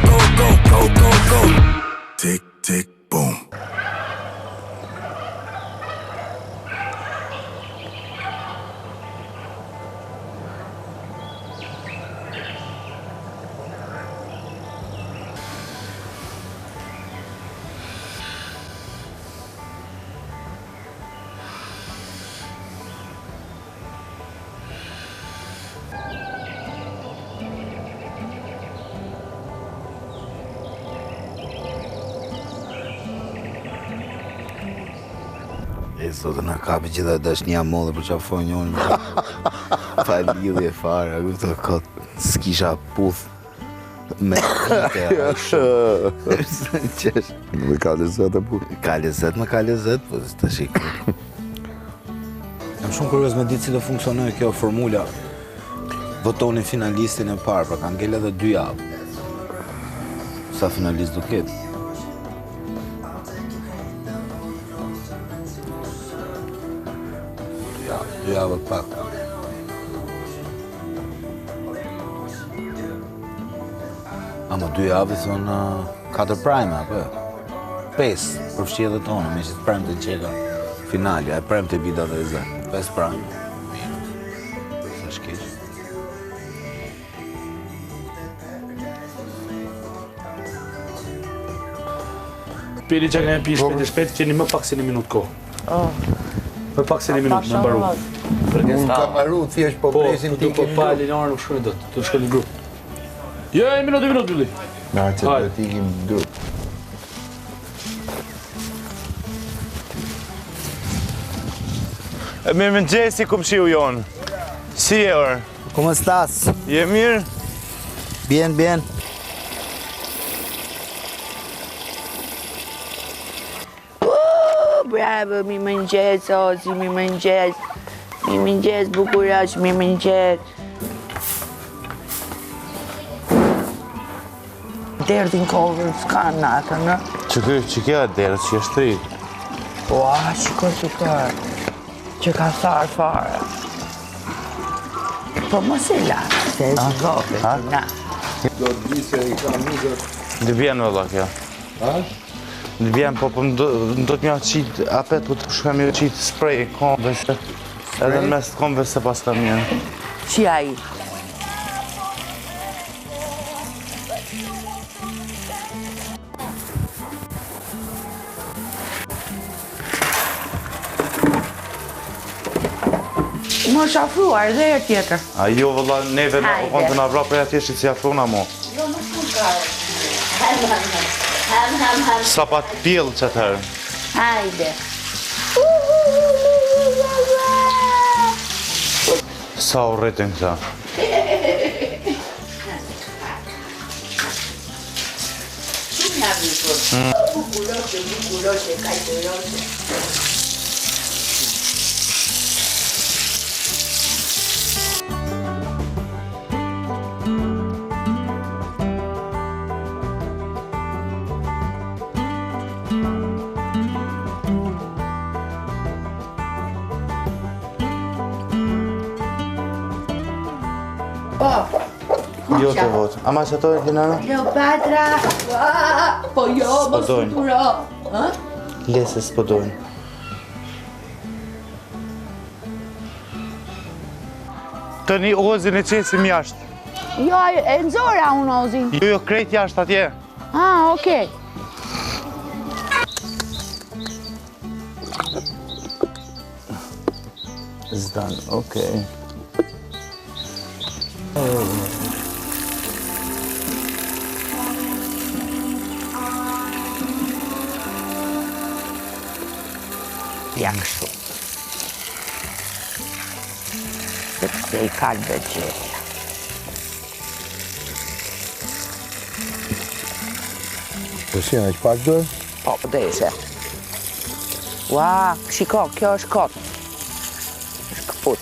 go, go, go, go, go. Tick, tick, boom. E sot na kapi gjitha dashnia molle për qa fo njoni Pa lidhje fare, a kupto kot S'kisha puth Me vite, a shumë Qesh Dhe ka lezet e puth Ka lezet, më ka lezet, po tash i Jam shumë kurioz me ditë si do funksionojë kjo formula. Votoni finalistin e parë, pra kanë ngel edhe dy javë. Sa finalist do ketë? Dy javë, dy javë pak. Ama dy javë i thonë katër prime, apo jo? Pesë, përfshi edhe tonë, me që të premte që ka finalja, e premte bida dhe e zë. Pesë prime. Mirë. S'është keq. Pini që kemi pi shpejt e shpejt, keni më pak se një minutë kohë. Oh. Më pak se një minutë, me mbaru. Unë kam mbaru, thjesht po, po presim ti. Po, pa Elinor nuk shkoni dot, të shkoni në grup. Jo, një minutë, një minutë, Ylli. Na që do të ikim në grup. Mirëmëngjesi, komshiu jonë. Si je, or? Cómo estás? Je mirë? Bien, bien. Bravo, mirëmëngjes, Ozi, mirëmëngjes. Mirëmëngjes, bukurosh, mirëmëngjes. Derdhin kokën, s'ka natën, në? Që kjo, që kjo e derë, që është tri? Ua, shiko super, që ka tharë fare. Po mos e la, se e zgove, na. Do të di se i ka muzët. Dhe bjen vëlla kjo. Ha? Në vjen, po, po më do të m'ja qitë, apet po të shkoj m'ja qitë spray, komve se, edhe në mes të komve se pas të mirë. Si ai? Më është afruar dhe herë tjetër. A jo vëlla, neve në okon të na vra prej atje që si afruna mo. Jo, më shumë ka. Ham, ham, ham. Ham, ham, ham. Sa pa të pjellë që atëherë. Hajde. Sa u rritën këta? Shumë jam i për. Bukuroshe, bukuroshe, kajtëroshe. Po. Jo të vot. Ama që ato e Dinara? Kleopatra! Po jo, mos futuro! Le se s'po dojnë. Tani Ozin e qesim jashtë. Jo, e nxora unë Ozin. Jo, jo, krejt jashtë atje. Ah, okej. Zdan, okej. Ja kështu. Sepse i kalbet gjetja. Po si, aq pak do? Po, po deshe. Ua, shiko, kjo është kot. Është këput.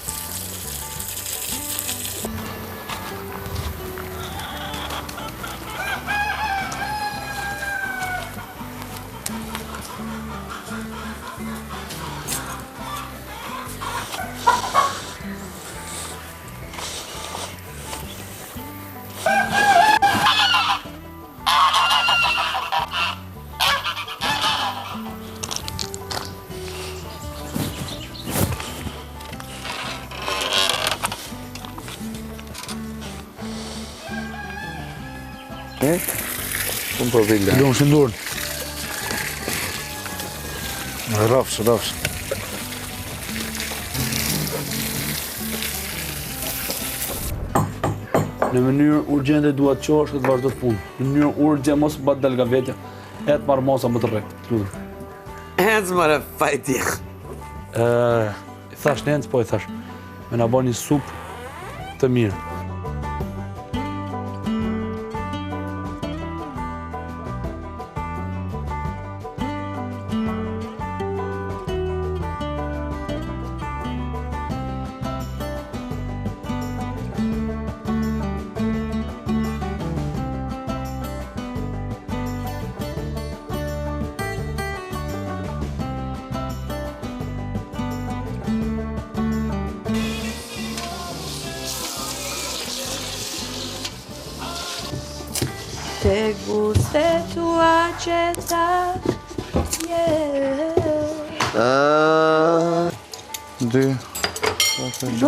E? Unë po vila. Lumshin durt. Rrofsh, rrofsh. Në mënyrë urgjente dua të çohesh dhe të vazhdosh punë. Në mënyrë urgjente mos bëj dal nga vetja. E të marr masa më të rreptë, të lutem. Ec more fajti. Ë, i thash Nenc, po i thash. Me na bë një supë të mirë. Te guste tu acheta, yeah. Dy, 4, 6, 7,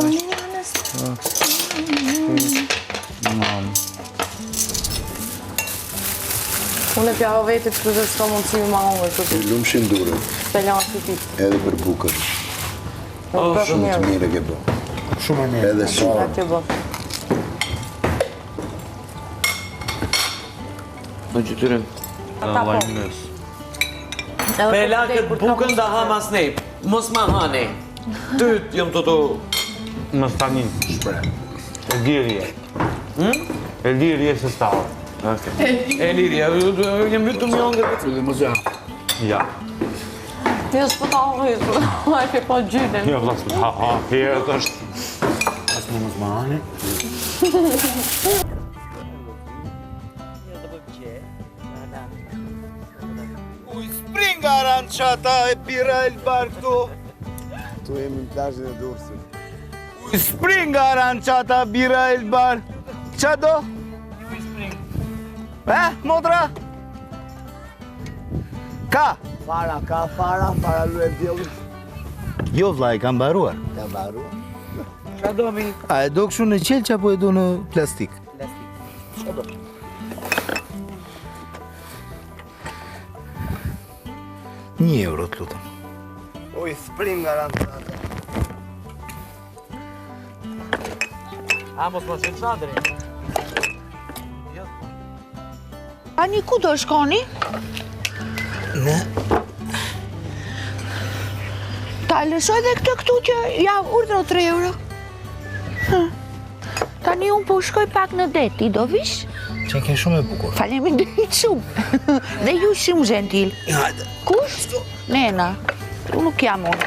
8, 9. Unë e pjava vetit kështu që s'ka mundësi me ma hongër këtu. Ju lumshin durët. Të lanë si ti. Edhe për bukën. Oh, shumë të mirë e ke bo. Shumë e mirë. Edhe super. Shumë të bo. Në gjytyrin. Ata po. Me la këtë bukën da ha mas nej. Mos ma hani. Ty jam të të... Mos tani. Shpre. E lirje. Hmm? E lirje se sta. E lirje, jam vetëm jo nga këtë. Dhe mos ja. Ja. Jo, s'po ta hongër, po e ke pa gjynin. Jo, vlla, s'po ta ha, herët është. As më mos ma hani. Uj spring aranciata e birra el bar këtu. Tu jemi në plazhin e Durrësit. Uj spring aranciata birra el bar. Qa do? E, motra? Ka? Fara, ka fara, fara lule dielli. Jo, vlla, i ka mbaruar. Ka mbaruar. Qa do mi? A e do kështu në qelq apo e do në plastik? Plastik. Qa do? Një euro të lutem. Uj spring aranciata. A mos ma shëtë çadrin. Ani ku do shkoni? Në Ta lëshoj dhe këtë këtu që ja urdhro 3 euro. Hë. Tani unë po shkoj pak në det, ti do vish? Që ke shumë e bukur. Faleminderit shumë. Dhe ju shumë gentil. Hajde. Kush? Nena. Unë nuk jam unë.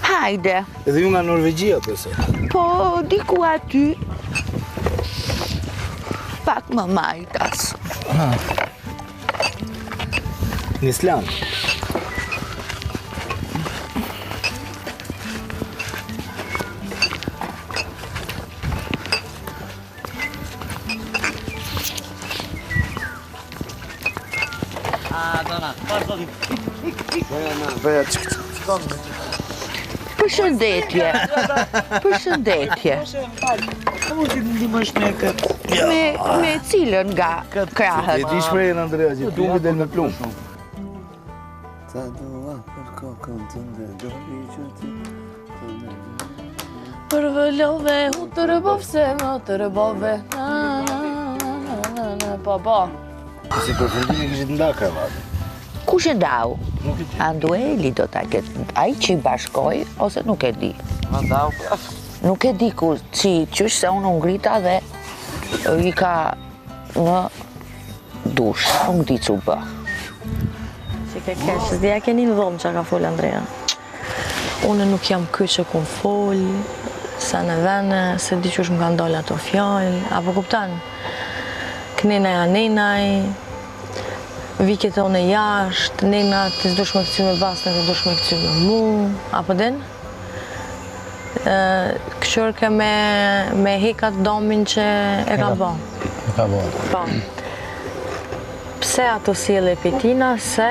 Hajde. Edhe ju nga Norvegjia, besoj. Po, diku aty. Pak më majtas. Në Island. Përshëndetje. Përshëndetje. Po ti ndihmosh me këtë. Me me cilën nga krahët? E di shprehjen Andrea që plumbi del me plumb. Ta dua për kokën tënde, do i që ti Përvëlove, u tërbove, më tërbove. Na, na, na, na, na, na, po, po. Si përfundim e kishit nda krevatin. Kush e ndau? Andueli do ta ketë, ai që i bashkoi ose nuk e di. Ma ndau pra. Nuk e di ku, si, qysh se unë u ngrita dhe i ka në dush, nuk di ç'u bë. Që ke keq, s'di a keni në dhomë që ka fol Andrea. Unë nuk jam ky që kum fol, sa në vene, se di qysh më kanë dalë ato fjalë, apo kupton? Knenaj a nenaj, vike të unë jashtë, nena të s'dush me këcy me basën, të dush me këcy me mu, apo din? Këshërke me, me hekat domin që e ka bo. E ka bo. Po. Pse ato sjellje petina se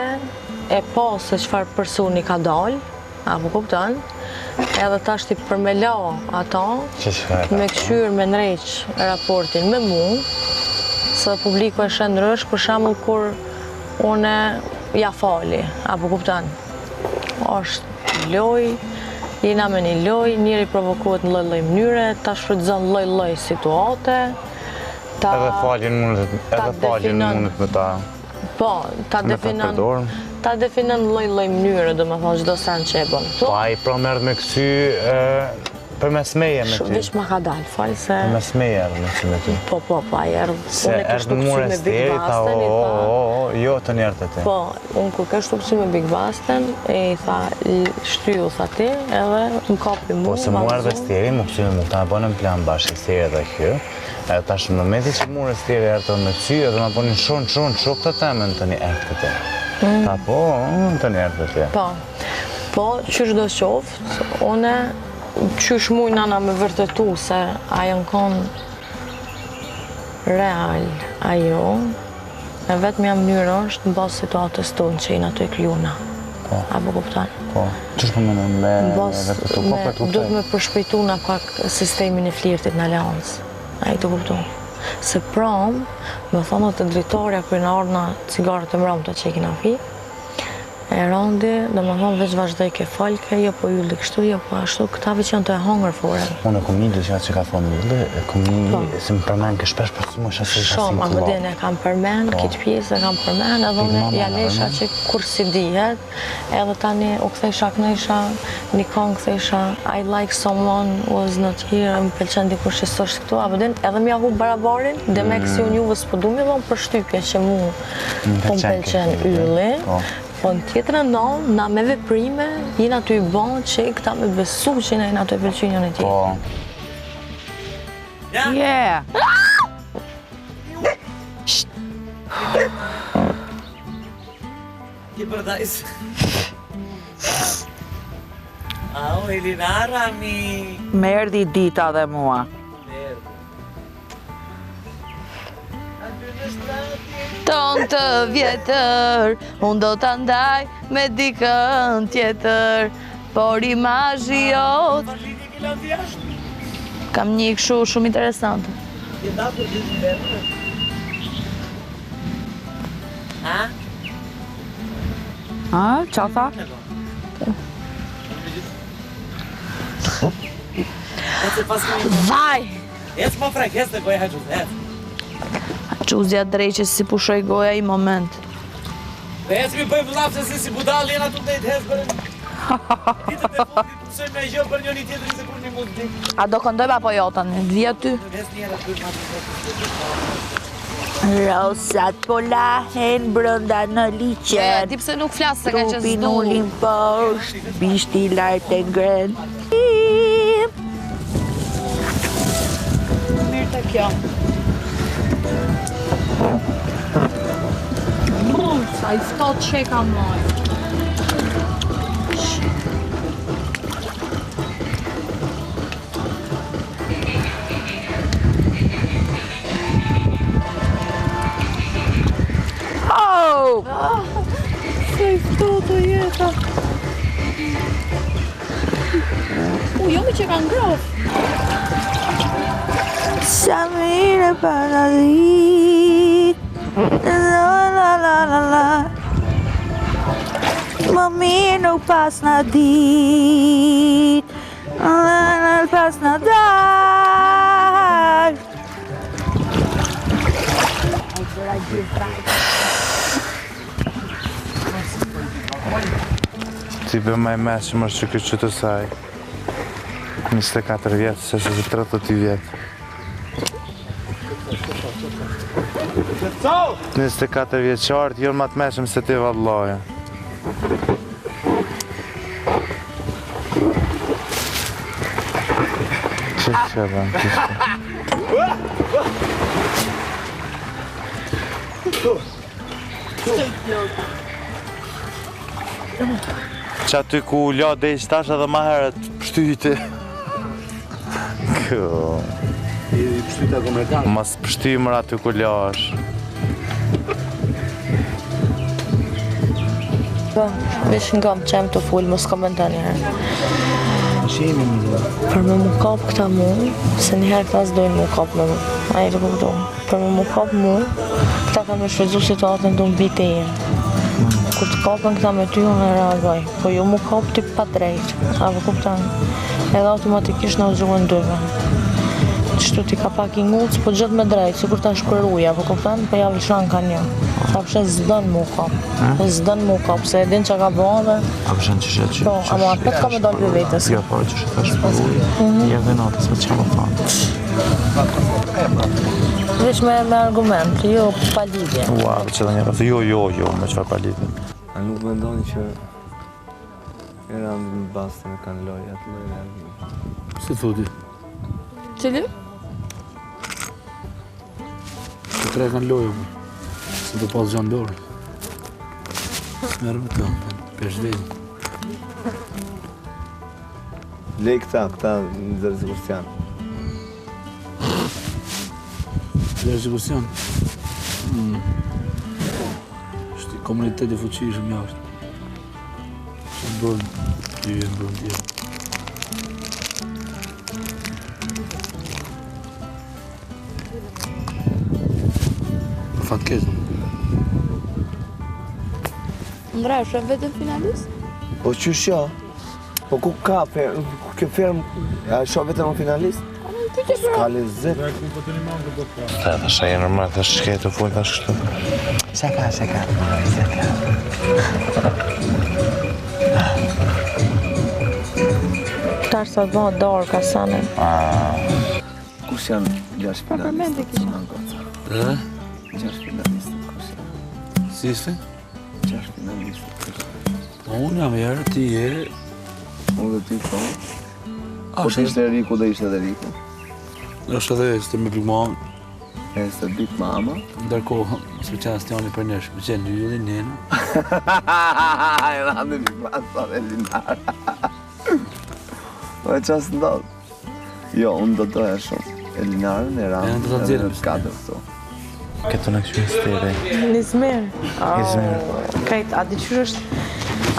e po se çfarë personi ka dal, apo kupton? Edhe tashti për me la ato, me kqyr me ndreq raportin me mu, se publiku e sheh ndrysh, për shembull kur une ja fali, apo kupton? Është lojë, jena me një lojë, njeri provokohet në lloj-lloj mënyre, ta shfrytëzon lloj-lloj situate, ta Edhe faljen mundet, edhe faljen mundet me ta. Po, ta definon ta definon lloj-lloj mënyre, domethënë çdo send që e bën këtu. Po ai pra merr me kthy përmes meje me ty. Veç ma ka dalë, fal se Përmes meje erdh me kthy me ty. Po, po, po, ai erdh. Se erdh në mure Esteri, tha, o, o, o, o, jo, të njerë të ti. Po, unë kur keshtu kthy me Big Basten, e i tha, shtyu, tha ti, edhe më kapi mu, Po, se mu erdh Esteri, mu kthy me mu, ta bënë plan bashkë Esteri dhe kjo. Edhe tash në momentin që mure Esteri erdh me kthy, edhe ma bënin shumë, shumë, shumë këtë temën të një erdh këtë. Mm. Ta po, të një erdh këtë. Po, po, qysh do qoftë, une, qysh mujna na me vërtetu se a janë konë real, ajo, e vetmja mënyrë është në bazë situatës tonë që jena tu e kriju na. Po. A po kupton? Po. Qysh po mendon me vërtetu? Po, po, po, Duhet me përshpejtu na pak sistemin e flirtit në aleancë. A je tu kuptu? Se pram, me thonë te dritarja kur jena ardhë na cigaret e mramta që i kena pi, e Randi, domethonë, veç vazhdojke folke, jo po Ylli kështu, jo po ashtu, këta veç janë tu e hangër foren. Unë e kom ni diçka që ka thonë Ylli, e kom ni, po. se më përmen ke shpesh, për si më shasë i Shumë, a më din, e kam përmen, po. këtë pjesë e kam përmen, edhe unë ja lesha që kur si dihet, edhe tani u kthejsha knojsha, një kongë kthejsha, I like someone who is not here, më pëlqen dikush që s'është këtu, apo din, edhe m'ja hup barabarin, demek mm. si unë juve s'po du mi dhonë përshtypje që mu po më pëlqen Ylli, po. po në tjetrën anë, na me veprime, jena tu i bon që këta me besu që na jena tu e pëlqy njëni tjetrin. Po. Yeah. Ti përdajs. Au, Elinara mi. Më erdhi dita dhe mua. Ton të vjetër, unë do ta ndaj me dikën tjetër, por imazhi jot. Kam një kështu shumë interesante. Ha? Ha, ça tha? Vaj! Ec më frek, ec te goja Haxhuz, ec. Haxhuzja dreqe si pushoi goja i moment. Dhe ec mi bëjmë llaf se si si budall jena tu ndejt ec për. Ditët e fundit mësojmë me gjë për njëri tjetrin se kur një mund dik. A do këndojmë apo jo tani? Të vija ty. Ec një herë aty më Rosat po lahen brënda në liqen. Ja, di pse nuk flas se ka që s'du. Trupin ulin poshtë, bishti lart e ngren. Mirë të kjo. Sa i ftohtë që ka moj. Oh! Sa i ftohtë o jeta. U, jo mi që ka ngroh. Sa mirë pa në dit La la la la la Më mirë nuk pas në dit La la pas në dar Ti be ma i meçëm është që këtë që të saj 24 vjetë, se se se 32 vjetë 24 vjeçarët janë ma të meçëm se ti vallahi Që që bën, që që Që aty ku la dhe i tash edhe ma herët pështyti. Kë. I pështyta komertar. Mas pështy mërë aty ku lash. Po, veç në gomë që jam tu fol, mos komenton njëherë. Shemi më dhe. Për me mu kap këta mu, se njëherë këta s'dojnë mu kap me mu. A je tu kuptu. Për me mu kap mu, këta kanë me shfrytzu situatën të mbi te jenë. Kur të kapen këta me ty, unë reagoj. Po jo mu kap ti pa drejt. A po kupton? Edhe automatikisht na u gjuhen dyve. Qështu ti ka pak i ngucë, po gjithë me drejt, sikur ta shpëruja, po kupton? Po ja vëshan ka një. Sa pse s'don mu kap. S'don mu kap, se e din që ka bo dhe... A vëshan që që që... Po, ama apet ka me dalë për vetës. Jo, po, që që thash për ujë, mhm. i edhe natë, se që më thonë. Veç me, me argument, jo pa lidhje. Ua, që dhe njerëz, jo, jo, jo, me çfarë pa lidhje. A nuk mendoni që Erandi me Bastën e kanë lojë atë lloj reagimi? Si thoti? Cili? Të tre kanë lojë, më. Se të pas gjanë dorë. S'merr me të, pesh vejnë. Lej këta, këta në zërë sikur s'janë. Zërë sikur s'janë. Mm. Është komunitet i fuqishëm jashtë. Që bërë ty e bërë tjerë. Për fat keq. Ndra, është vetëm finalist? Po qysh jo? Po ku ka fermë, kjo fermë, a shoh vetëm në finalist? S'ka lezet. Tha, thash, a je normal, thash, ç'ke të fol, thash kështu. Se ka, se ka, se ka. Tash sa të bëhet dorë ka sane. Kush janë gjashtë Pa përmend e finalistët? kisha. Goca. Ë? Gjashtë finalistët, kush janë? Si ishte? Gjashtë finalistët, kush janë? Po unë jam herë, ti je. Unë dhe ti, po. A, Po të ishte Eriku dhe ishte edhe Eriku. është edhe este me Big Mama. Este Big Mama. Ndërkohë, s'më qenë asnjëri për nesh, më qenë Ylli, Nena. Erandi Big Mama dhe Linara. Po e qa s'ndodh? Jo, unë do doja shumë. Elinarën, Erandin, Erandin do ta nxjerrim, edhe të katër këtu. Këtë në kështu stere. Në Izmir. Izmir. Krejt, a di qysh është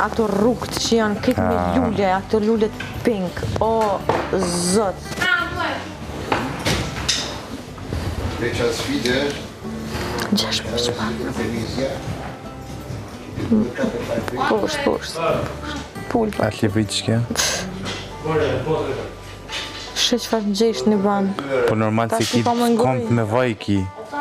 ato rrugët që janë krejt me lule, ato lulet pink. O, zot. Dhe që sfide është, Gjesh për çpa. Tunizia, Poshtë, poshtë. Pulpa. A të levrit që kjo? Shë çfarë gjesh në ban. Po normal se Tash ki i ka më ngoj. komt me vaj ki,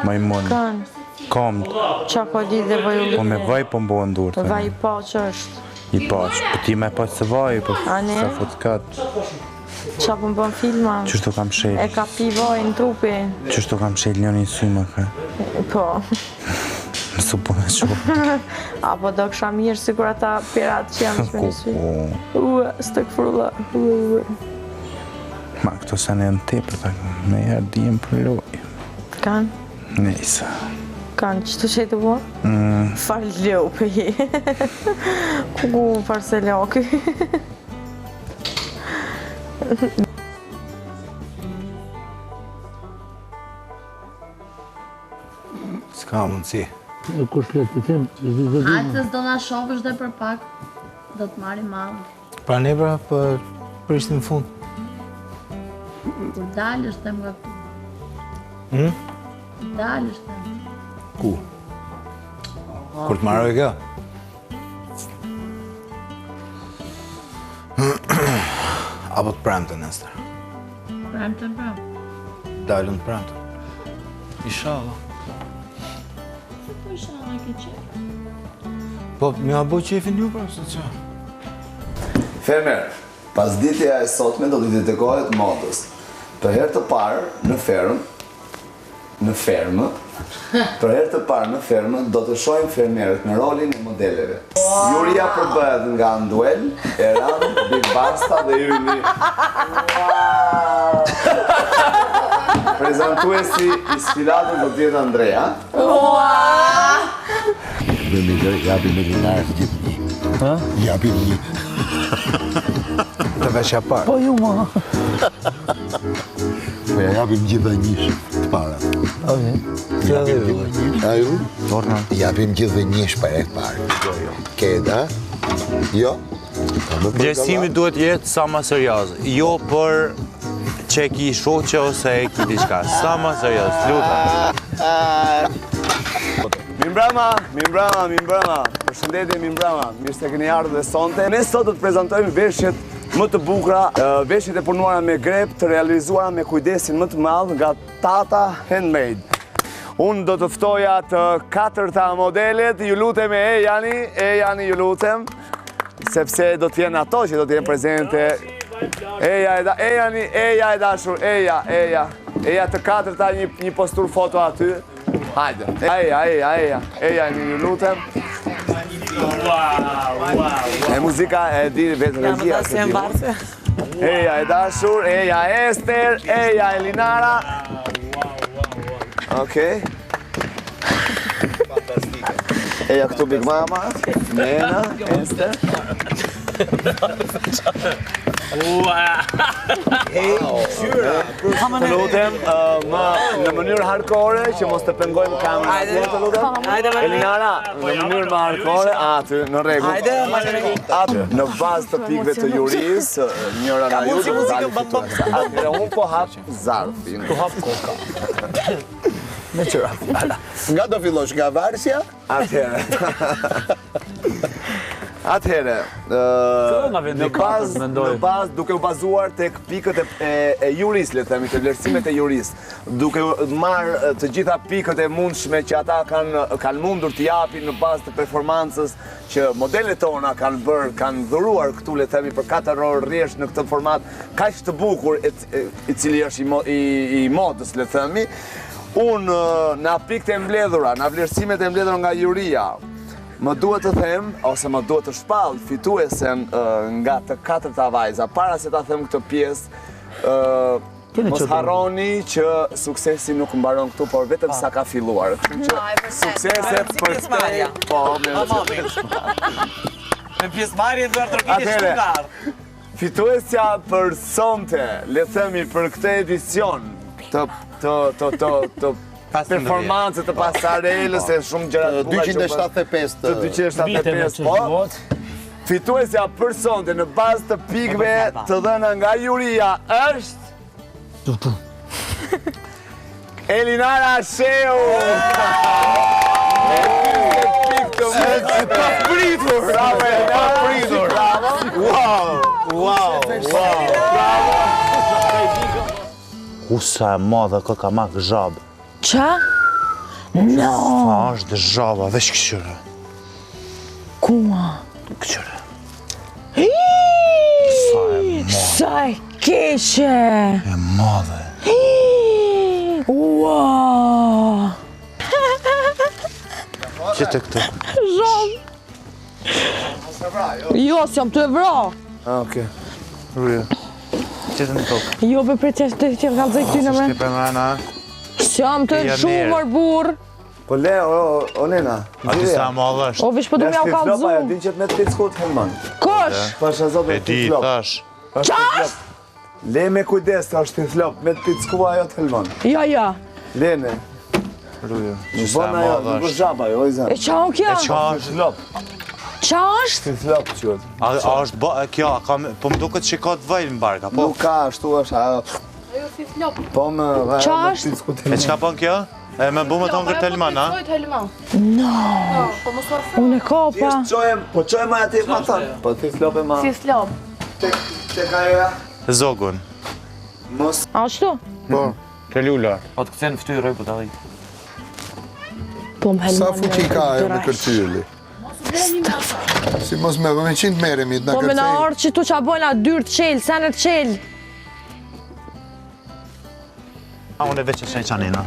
majmun. Kanë. Komt. Qa ka lidhje vaj Po me vaj po mbohen durët. Vaj i paq është. I paq. Po ti me paq se vaj, po A ne? sa fut kat. Qa po më bën filma? Qështu kam shel. E ka pi vaj në trupi. Qështu kam shel njëri sy më ka. Po. Nësë po me qo. Apo do kësha mirë sikur ata piratë që janë me një sy. Ku, Ua, stëkfrulla. Ua, ua. Ma këto sa ne janë tepër, ta me herë dijem për lojë. Kanë? Nejse. Kanë, që të qe të bo? Mm. Farë lopë je. Ku ku farë se laki. S'ka mundësi. Kush flet të them, Hajde se s'do na shohësh dhe për pak, do të marrim mall. Pra ne pra, po prishtim në fund. Kur dalësh them nga këtu. Hmm? Dalësh them. Ku? Kur të marroj kjo? Apo të premten, Ester. Premten pra. Dalën të premten. Inshallah. Se po inshallah ke qef. Po, më ha bo qefin ju pra, se që? Fermer, pasditja e sotme do t'i dedikohet modës. Për herë të parë në fermë, në fermë, për herë të parë në fermë do të shohim fermerët në rolin e modeleve. Juria përbëhet nga Anduel, Eran, Big Basta dhe Ylli. Prezantuesi i sfilatës do të jetë Andrea. Dhe me gjë, japim me linarë të gjithë një. Ha? Japim një. Të veshja parë. Po ju ma. Po ja japim gjitha njësh të para. Okej. Japim gjitha njësh. A ju? Japim gjithë njësh për e parë. Jo, jo. Keda? Jo? Vlerësimi duhet jetë sa ma serioz, jo për që e ki shoqe ose e ki diçka, sa ma serioz, lutem. Mirëmbrëma, mirëmbrëma, mirëmbrëma. Përshëndetje, mirëmbrëma. Mirë se keni ardhur dhe sonte. Ne sot do të prezantojmë veshjet më të bukura, veshjet e punuara me grep, të realizuara me kujdesin më të madh nga Tata Handmade. Unë do të ftoja të katërta modelet, ju lutem e ejani, ejani ju lutem, sepse do të jenë ato që do të jenë prezente. Eja, e da, ejani, eja e dashur, eja, eja, eja të katërta një, një posturë foto aty. Hajde, eja, eja, eja, eja, ju lutem. E muzika e di vetë regjia. Eja e dashur, eja Ester, eja Elinara. Okej. Fantastike. Eja këtu Big Mama, Nena, Ester. Ua! Hej, qyra! Të lutem, më në mënyrë hardcore që mos të pengojmë kamerën. Hajde, të lutem. Elinara, në mënyrë më hardcore, aty, në rregull. Hajde, në Aty, në bazë të pikëve të jurisë, njëra nga ju do të dalë fituese. Atëherë unë po hap zarfin. Po hap koka. Me qëra fjala. Nga do fillosh, nga varsja? Atëherë. Atëherë, në bazë, në bazë duke u bazuar tek pikët e, e, e jurisë, le të themi, te vlerësimet e jurisë, duke marrë të gjitha pikët e mundshme që ata kanë kanë mundur të japin në bazë të performancës që modelet tona kanë bërë, kanë dhuruar këtu, le të themi, për 4 orë rresht në këtë format kaq të bukur, e, e, i cili është i, i, i modës, le të themi. Unë në pikët e mbledhura, në vlerësimet e mbledhura nga juria, Më duhet të them, ose më duhet të shpall fituesen nga të katërta vajza. Para se ta them këtë pjesë, mos harroni që suksesi nuk mbaron këtu, por vetëm sa ka filluar. Kështu që suksese për të... Po, me Me pjesëmarrje duartrokitje shumë ka ardhur. Fituesja për sonte, le të themi për këtë edicion të të të të të performancë të pasarelës e shumë gjëra të bukura. 275 të 275 po. Fituesja për sonte në bazë të pikëve të dhëna nga juria është Elinara Shehu. E papritur. Bravo, e papritur. Bravo. Wow, wow, wow. Bravo. Ku sa e madhe ka ka mak zhabë. Qa? No! Sa është zhaba, veç këqyre. Kua? Këqyre. Sa e madhe. Sa e keqe! E madhe. Ua! Që të këtë? Zhabë! Jo, s'jam tu e vra. Ah, okej. Ruje. Që të në tokë. Jo, be prit që të të kallzoj këty në me. Shke për mrena. S'jam tu shumë mor burr. Po le, o, o Nena. A ti sa madhe është? O, vish po du me jau kallzu. Ja, din që të me të pickut Helman. Kush? Pasha zotin E di, thash. Qa është? Le me kujdes, është i thlop, me të picku ajo të helmon. Jo, jo. Lene. Ruje. Nuk bën ajo, nuk është zhaba ajo, o i E qa o kjo? E qa është? Thlop. Qa është? Si thlop quhet. A, a është ba, kjo, a ka, po më duket që ka të vajl në bark, apo? Nuk ka, ashtu është, ajo. Ajo si thlop. Po më, Qa është? E çka bën kjo? E me bu me thonë këtë helman, a? No. Po mos u afro. Unë e kopa. Thjesht çojem, po çojem aty ma thon. Po ti thlop e ma. Si thlop. Tek tek ajo ja. Zogun. Mos. Ashtu? Po. Te lula. Po të kthen fytyrë po ta Po më helmon. Sa fuqi ka ajo me kërcyli? Si mos me vëmë qind merremi të na Po me na kërcejnë. ardhë që tu qa bojna dyrt qelë, senet qelë. A unë e veç e shej qanena.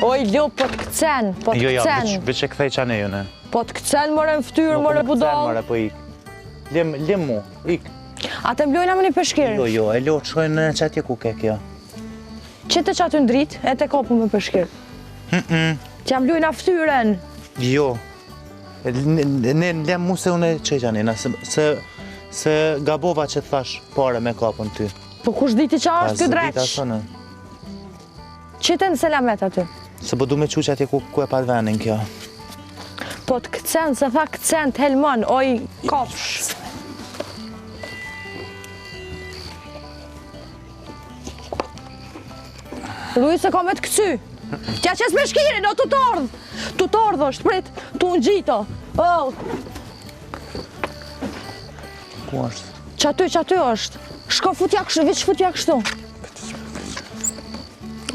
Oj, lo, po të këcen, po të Jo, jo, këcen. veç, veç e kthej qanej unë. Po të këcen more në fytyrë, more budall. More, po ik. Lem, lem mu, ik. A të mblojna me një peshkir? Jo, jo, e lo, të shkojnë në qatje ku ke kjo. Që të qaty në dritë, e të kapu me peshkir. T'ja mblojna fytyrën. Jo. E, Ne, ne lem mu se unë e qej qanena, se, se, se gabova që të thash pare me kapën ty. Po kush diti qa është ky dreq? Dita Qite në selamet aty. Se po du me qu që atje ku, ku e pat venin kjo. Po të këcen, se tha këcen të helmon, oj kafsh. Ruju se ka me të këcy. T'ja qes peshqirin, o tu t'ardhë. Tu t'ardhë është, prit, tu ngjito. Oh. Ku është? Qaty, qaty është. Shko futja kështu, veç futja kështu.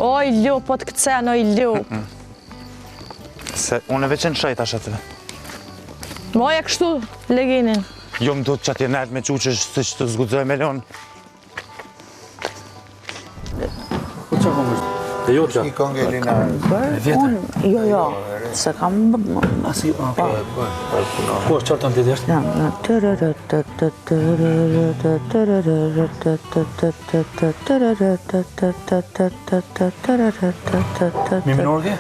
Oj, lu, po të këcen, oj, lu. Se unë veç e nëshoj tash atë. Maje kështu, legenin. Jo më do të qatë nalt me qu që se që të s'guxoj me lonë. Po ça këngë është? E jo qa? Një këngë e Linarës. Unë, jo, jo, se kam... Asi, a, po. Ku është qartë të të është? Mi minor ke?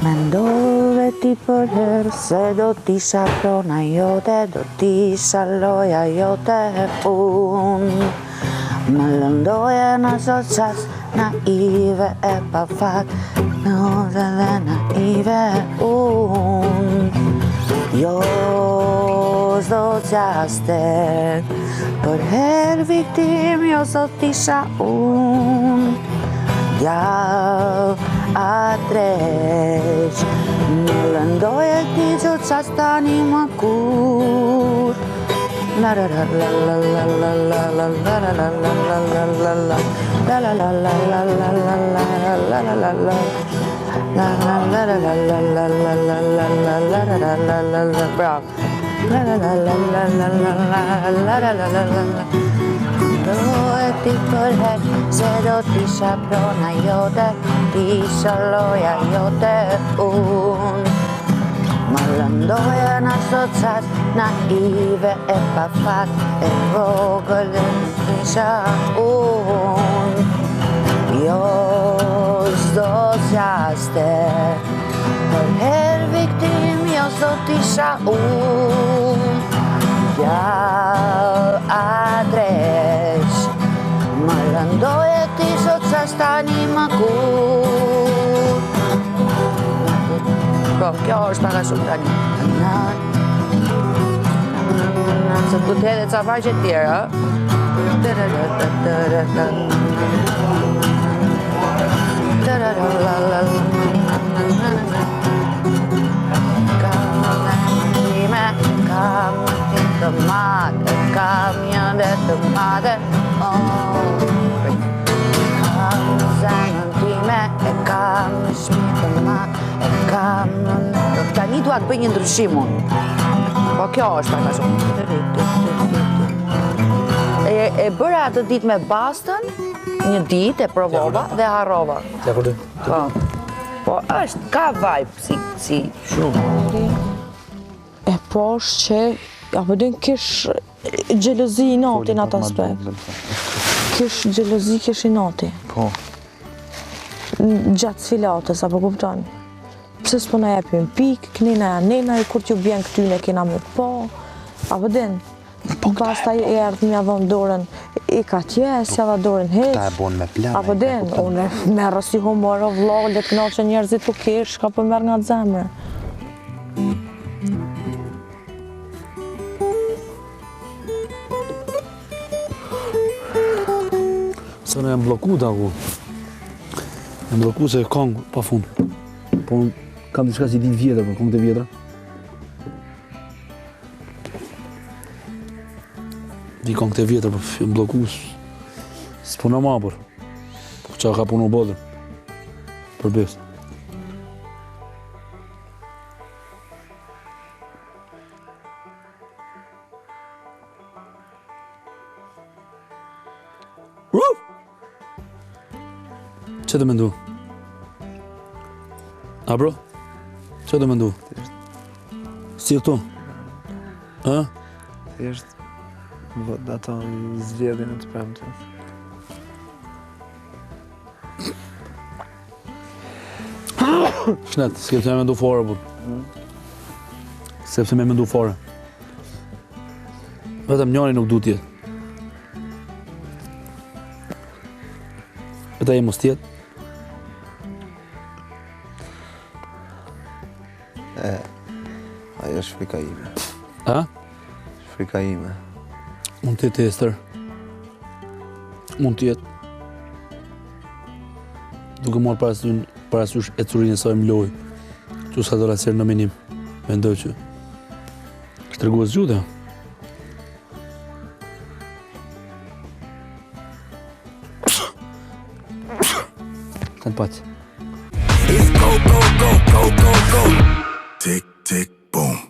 Mendove ti përherë se do t'isha prona jote, do t'isha loja jote unë. Më lëndoje në çdo çast, naive e pa fat, në dhe dhe naive unë. Jo, s'do zgjaste, përherë viktimë, jo s'do t'isha unë. Djall a dreq Më lëndoje ti çdo çast tani më kurrë La la la la la la la la la la la la la la la la la La la la la la la la la la la la la La la la la la la la la la la la la la la la la Bravo La la la la la la la la la la la la la la Mendove ti përherë se do t'isha prona jote T'isha loja jote unë Më lëndoje në çdo çast naive e pa fat E vogël e isha unë Jo s'do zgjaste Përherë viktimë, jo s'do t'isha unë Djall a dreq Më lëndoje ti çdo çast tani më kurrë Po, kjo është pak a shumë tani Na, na, na, Se du të edhe ca vargje tjera Kam një të madhe, kam një dhe të madhe oh. Kam zemrën time, e kam një shpirt të madhe, e kam në... Tani dua të bëj një ndryshim unë. Po kjo është pak a shumë. E, e bëra atë ditë me bastën, një ditë e provova dhe harrova. Ja, kërë Po. Po është, ka vibe si, si. Shumë. E pash që, apo din kish xhelozi inati në atë aspekt. Kish xhelozi, kish inati. Po. Gjatë sfilatës, apo kupton? Pse s'po na jepin pikë, knena ja nena, e kur t'ju bjen këtyne kena me po, apo din? Po Pastaj e erdhë m'ja dhonë dorën, i ka tje, s'ja dha dorën hiç. Këta e bon me plan. Apo din, unë e merr si humor o vlla, le të kënaqen njerëzit tu kesh, ka po merr nga zemra. Se në jam blloku ta ku. Jam blloku se kongë pa fund. Po unë kam diçka si ditë vjetër, po kongë të vjetra. Di kongë të vjetër, po jam blloku. S'puna ma për. Po qa ka punu botër. Për besë. Ruf! Që të mendu? A bro? Që të mendu? Si këtu? A? Thjesht vot ato zgjedhjen e të premtes. Shnet, s'ke pse me mendu fare, bur. Sepse me mendu fare. Vetëm njëri nuk du t'jetë. Vetë ai mos t'jetë. E, ajo është frika ime. A? Frika ime. Mund të jetë Ester. Mund të jetë. Duke marrë parasysh, parasysh ecurinë e saj në lojë, që s'ka dalë asnjëherë në nominim, mendoj që është treguar zgjut, Të në paç. It's go, go, go, go, go, go. Tick, tick, boom.